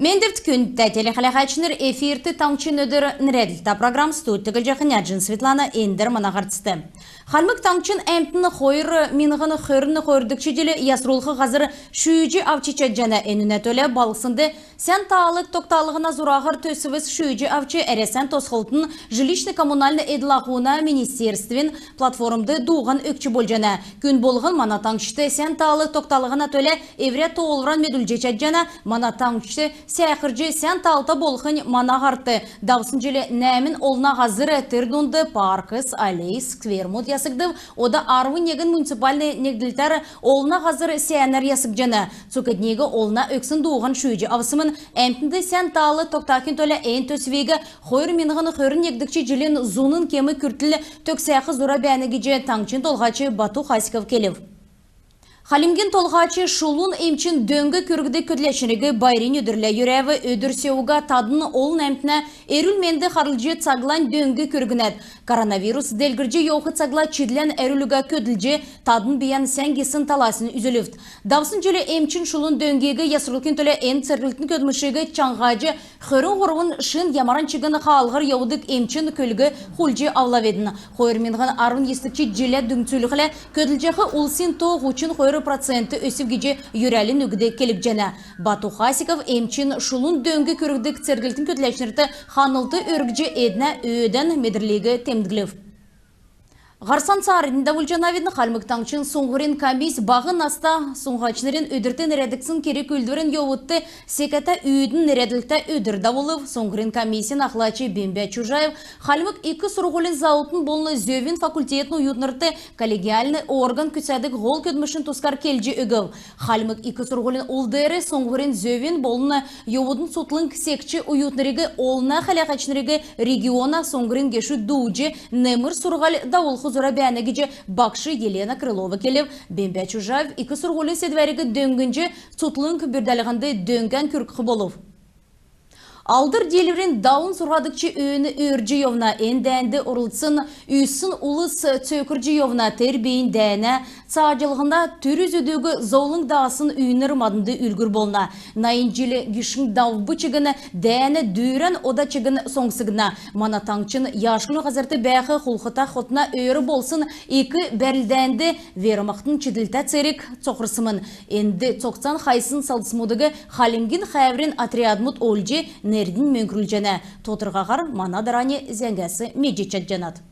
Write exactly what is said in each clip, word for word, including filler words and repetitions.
Мендвт, күндтә телехәләһәчнр! Эфирт «Таңһчин өдр» нерәдлтә программ. Студьд Түглҗәхнә Җин Светлана. Эндр мана һарцд. Хальмг Таңһчин әмтн хойр миңһн хөрн хойрдгч җил ясрулх һазр шүүҗ авч чадҗана. Энүнә төлә балһснд сән таал тогталһна зураһар төсвс шүүҗ авч, Әрәсән тосхлтын, жилищн-коммунальн эдл-ахун министерствин платформд дууһан өгч болҗана. Күн болһн мана таңһчд сән таал тогталһна төлә эврә тоолвран медүлҗ чадҗана. Мана таңһч сәәхрҗ, сән таалта болхнь мана һарт. Давсн җил нәәмн олна һазр, тер дунд паркс, аллейс, сквермүд ясгдв. Ода арвн негн муниципальн негдлтәр олна һазр сәәнәр ясгдҗана. Цуг эдниг олна өгсн дууһан шүүҗ авсмн. Әмтнд сән таал тогтахин төлә эн төсвиг хойр миңһн хөрн негдгч җилин зуна кем күртл төгсәх зура бәәнә гиҗ Таңһчин Толһач Бату Хасиков келв. Хальмгин Толһач шулун эмчин дөң күргдг көдләчнриг байрин өдрлә йөрәв. Өдр сө уга тадн олн әмтнә эрүл-менд харлҗ, цаглань дөң күргнәт. Коронавирус делгрҗ йовх цагла чидлән әрвлл уга көдлҗ, тадн бийән сән гисн таласн үзүлвт. Давсн җил эмчин шулун дөңгиг ясрулхин төлә эн церглтин көдлмшиг чаңһаҗ, хөрн һурвн шин ямаран чигн хаалһар йовдг эмчин көлг хулдҗ авлавидн. Хойр миңһн арвн йисдгч җиллә дүңцүлхлә, көдлҗәх улсин то һучн хойр процент өсв гиҗ йөрәлин үгд келгдҗәнә. Бату Хасиков эмчин шулун дөң күргдг церглтин көдләчнрт ханлт өргҗ, эднә өөдән медрлиг темдглв. Һарцан цааранднь давулҗанавидн. Хальмг Таңһчин суңһврин комисс баһ наста суңһачнрин өдрт нерәдгдсн керг-үүлдврин йовудт «Секәтә үүдн» нерәдлтә өдр давулв. Суңһврин комиссин ахлач Бембә Чужаев Хальмг ик сурһулин заллтын болн зөвин факультетин оютнрт коллегиальн орган күцәдг һол көдлмшин тускар келҗ өгв. Хальмг ик сурһулин ул деер суңһврин зөвин болн йовудын цутхлң секҗ, оютнриг, олна хәләһәчнриг региона суңһврин гешүд дуудҗ, немр сурһуль давулх зура бәәнә гиҗ багш Елена Крылова келв. Бембә Чужаев ик сурһулин седвәриг дөңнҗ, цутхлң бүрдәлһнд дөңгән күргх болв. Алдр диилврин далн зурһадгч өөн өөрдҗ йовна. Эн дәәнд орлцсн, үзсн улс цөөкрҗ йовна. Тер бийнь дәәнә цааҗллһна, түрү-зүдүг зовлң даасн үйнр маднд үлгүр болна. Найн җил гишң давв чигн, дәәнә дүүрән ода чигн соңсгдна. Мана таңһчин Яшкулин һазрт бәәх Хулхута хотна өөр болсн ик бәрлдәнд вермахтын чидлтә церг цокрсмн. Энд цогцан хайсн салдсмудыг Хальмгин хәәврин отрядмуд олҗ, нерднь мөңкрүлҗәнә. Тодрхаһар мана дарани зәңгәс медҗ чадҗанат.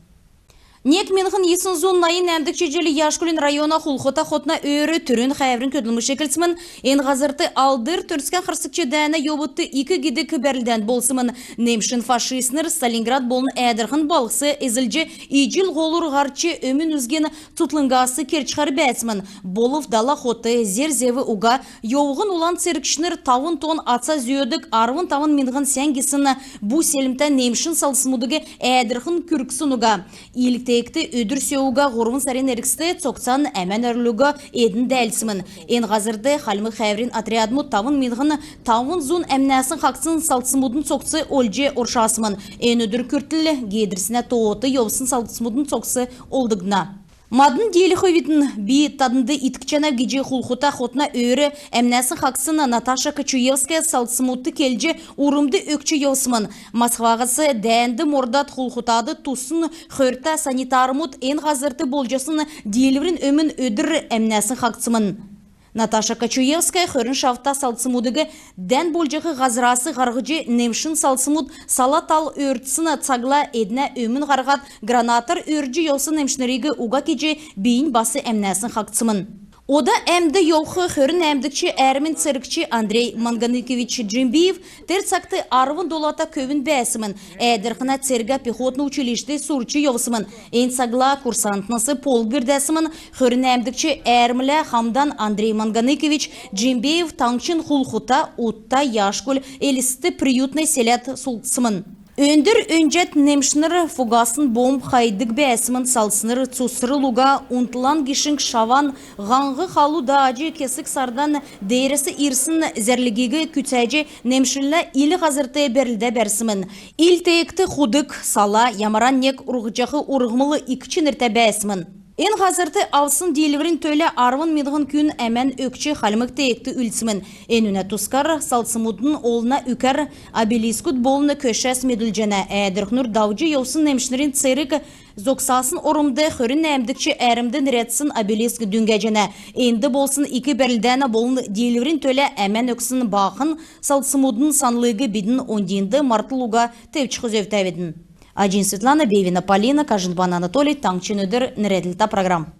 Нег миңһн йисн зун найн нәәмдгч җил Яшкулин района Хулхута хотна өөр түрүн хәәврин көдлмш эклсмн. Эн һазрт Алдр Төрскән харсгч дәәнә йовудт ик гидг бәрлдән болсмн. Немшин фашистнр Сталинград болн Әәдрхн балһс эзлҗ, Иҗл һолур һарч, өмн үзгин цутхлңгас керчхәр бәәсмн. Болв дала хот, зер-зев уга. Йовһн улан цергчнр тавн тонн аца зөөдг арвн тавн миңһн сән гисн бу-селмтә немшин салдсмудыг Әәдрхн күргсн уга. Ил теегт өдр сө уга һурвн сарин эргцд цогцан әмән әрвлл уга эдн дәәлдсмн. Эн һазрт хальмг хәәврин отрядмуд тавн миңһн тавн зун әмнәсн хаһцсн салдсмудын цогц олҗ оршасмн. Эн өдр күртл геедрснә тоот йовсн салдсмудын цогц олгдна. Мадн диилхвидн, би таднд иткҗәнәв, — гиҗ Хулхута хотна өөр әмнәсн хаһцсн Наташа Кочуевская салдсмудт келҗ, урмд өгч йовсмн. Москваһас дәәнд мордад Хулхутад туссн хөртә санитармуд эн һазрт болҗасн диилврин өмн өдр әмнәсн хаһцсмн. Наташа Кочуевская хөрн шавта салдсмудыг дән болҗах һазрас һарһҗ, немшин салдсмуд сала тал өөрдсн цагла эднә өмн һарһад, гранатар өөрдҗ йовсн немшнриг уга кеҗ, бийнь бас әмнәсн хаһцсмн. Ода әмд йовх хөрн нәәмдгч әәрмин цергч Андрей Манганыкович Джимбиев тер цагт арвн долата көвүн бәәсмн. Әәдрхнә цергә пехотн училищд сурч йовсмн. Эн цагла курсантнас полк бүрдәсмн. Хөрн нәәмдгч әәрмлә хамдан Андрей Манганыкович Джимбиев таңһчин Хулхута, Утта, Яшкуль, Элст, Приютное селәд сулдхсмн. Өндр өнҗәд немшнр фугасн бомб хайдг бәәсмн. Салдснр цуцрл уга, унтлан гишң шаван, һаңһ халу дааҗ, кесг сардан деерәс ирсн зәрлгиг күцәҗ, немшнрлә ил һазрт бәрлдә бәрсмн. Ил теегт худг, сала, ямаран нег урһҗах урһмл ик чинртә бәәсмн. Эн һазрт авсн диилврин төлә арвн миңһн күн әмән өгч, Хальмг теегт үлдсмн. Энүнә тускар салдсмудын олна үкәр обелискуд болн көшәс медүлҗәнә. Әәдрхнүр давҗ йовсн немшнрин церг зогсасн ормд хөрн нәәмдгч әәрмд нерәдсн обелиск дүңгәҗәнә. Энд болсн ик бәрлдәнә болн диилврин төлә әмән өгсн баахн салдсмудын санлиг бидн оньдинд мартлго тевчх зөвтәвидн. Аҗин Светлана, Бевина Полина, Кажинбан Анатолий, «Таңһчин өдр» нерәдлтә программ.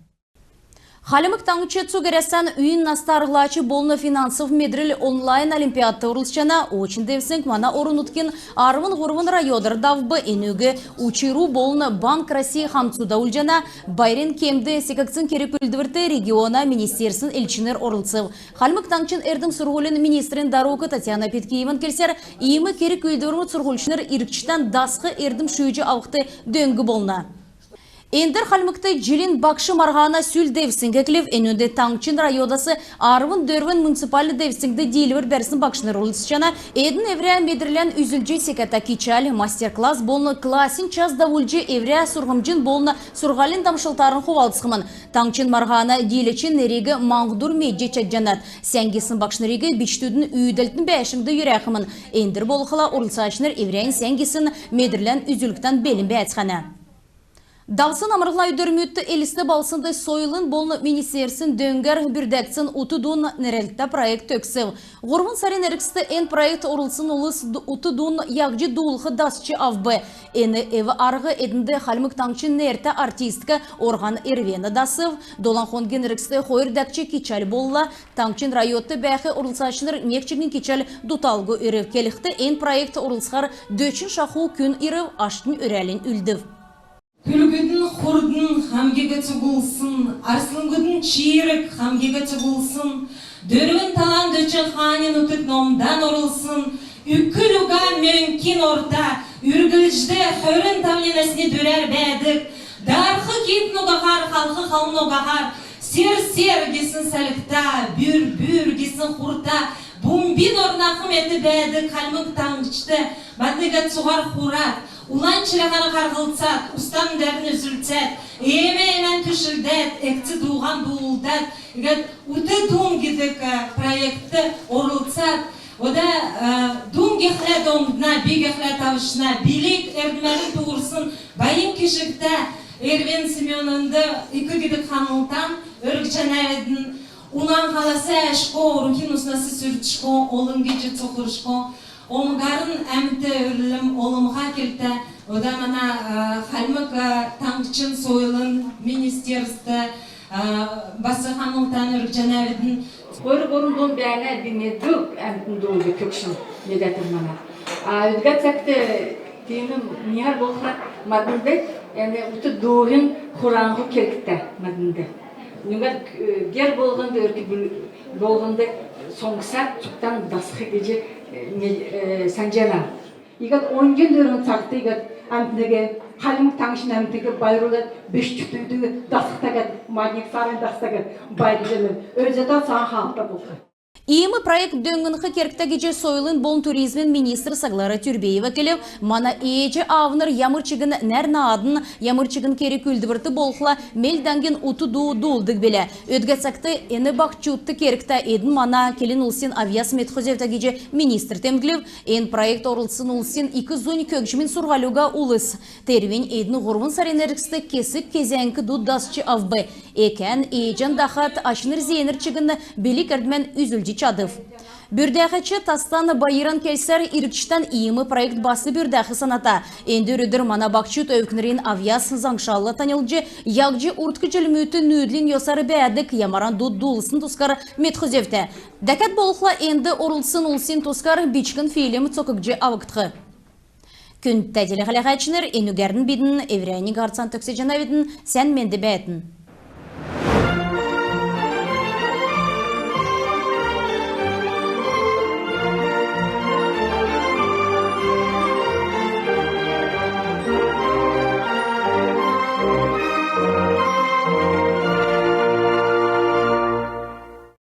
Хальмг Таңһч цуг Әрәсән үйн наста арһлач болн финансов медрл онлайн олимпиадт орлцҗана. Очн девсңг мана орн-нутгин арвн һурвн районар давв. Энүг «Учи.ру» болн «Банк России» хамцу давулҗана. Байрин кемд секгдсн керг-үүлдврт региона министерствин элчнр орлцв. Хальмг Таңһчин эрдм-сурһулин министрин дарук Татьяна Питкиеван келсәр, иим керг-үүлдврмүд сурһульчнр иргчдән дасх эрдм шүүҗ авхд дөң болна. Эндр Хальмгт «Җилин багш» марһана сүл девсңг эклв. Энүнд таңһчин районас арвн дөрвн муниципальн девсңгд диилвр бәрсн багшнр орлцҗана. Эдн эврә медрлән үзүлҗ, секәтә кичәл, мастер-класс болн классин час давулҗ, эврә сурһмҗин болн сурһулин дамшлтарн хувалцхмн. Таңһчин марһана дииләчин нериг маңһдур медҗ чадҗанат. Сән гисн багшнриг бичкдүдин үүдәлтин бәәшңд йөрәхмн. Эндр болхла орлцачнр эврәннь сән гисн медрлән үзүлхдән белн бәәцхәнә. Давсн амрлһна өдрмүдт Элст балһснд сойлын болн министерствин дөңгәр бүрдәгдсн «Ут дун» нерәдлтә проект төгсв. Һурвн сарин эргцд эн проектд орлцсн улс д-, ут дун яһҗ дуулх дасч авв. Эн эв-арһ эднд Хальмг Таңһчин нертә артистк Орһан Эрвена дасв. Долан хонгин эргцд хойр дәкҗ кичәл болла. Таңһчин райодт бәәх орлцачнр нег чигн кичәл дуталго ирв. Келхд, эн проектд орлцхар дөчн шаху күн ирв, аштнь өрәлнь үлдв. Күлгүдин хурдн хамгиг цуглулсн, арслңгудын чиирг хамгиг цуглулсн, дөрвн талан дөчн хаанин нутг номдан орулсн, үкл уга мөңкин орта үрглҗд хөрн тавн насни дөрәр бәәдг, дарх китд угаһар, халх халун угаһар, сер-сер гисн салькта, бүр-бүр гисн хурта, бумбин орнах мет бәәдг Хальмг Таңһчд мадниг цуһар хурад, улан чирәһән харһлцад, устан дәрн үзүлцәд, эм-эм түшлдәд, эгц дууһан дуулдад, иигәд «Ут дун» гидг, э, проектд орлцад, ода, э, дун гихлә доңдна, би гихлә тавшна, билг-эрдмәрн туурсн байн кишгтә Эрвен Семеновнд ик гидг ханлтан өргҗәнәвидн. Унан һалас әәшго, урмхин уснас сүрдшго, олн гиҗ цуһршго, омгарн әмт, өрлм олмһа кергтә. Ода мана, э, Хальмг, э, Таңһчин сойлын министерств, э, бас ханлтан өргҗәнәвидн. Хойр-һурвн дун бәәнә, би медүг әмтн дуулдг көгшн медәтн мана. А өдгә цагт тиим миңһәр болхла маднд эн ут дууһин хураңһу кергтә маднд. Нүгәр, э, гер болһнд, өрк-бүл болһнд соңсад, цугтан дасх гиҗ, э, ме-, э, санҗанав. Иигәд оньдин дөрвн цагт иигәд әмтниг, Хальмг Таңһчин әмтниг байрлулад, бичкдүдиг дасхта гиһәд, мадниг сарин дасхта гиһәд байрлулад, өөдән цаһан хаалһта болх. Иим проект дөңнх кергтә гиҗ сойлын болн туризмин министр Саглара Тюрбеева келв. Мана ээҗ-аавнр ямр чигн нәр-наадн, ямр чигн керг-үүлдврт болхла мел даңгин ут дуу дуулдг билә. Өдгә цагт эн баһчудт кергтә, эдн мана келн улсин авъяс медх зөвтә гиҗ министр темдглв. Эн проектд орлцсн улсин ик зунь көгҗмин сурһуль уга улс. Терүнь эдн һурвн сарин эргцд кесг кезәңк дуд дасч авв. Экән, ээҗән дахад, ачнр-зеенр чигн билг-эрдмән үзүлҗ чадв. Бүрдәһәч Тастан Баиран келсәр, иргчдән иим проект бас бүрдәх саната. Эндр өдр мана баһчуд өвкнрин авъяс, заңшалла таньлдҗ, яһҗ урдк җилмүдт нүүдлин йосар бәәдг, ямаран дуд дуулсн тускар медх зөвтә. Дәкәд болхла энд орлцсн улсин тускар бичкн фильм цокгдҗ авгдх. Күндтә телехәләһәчнр, энүгәрн бидн эврәннь һарцан төгсәҗәнәвидн. Сән менд бәәтн.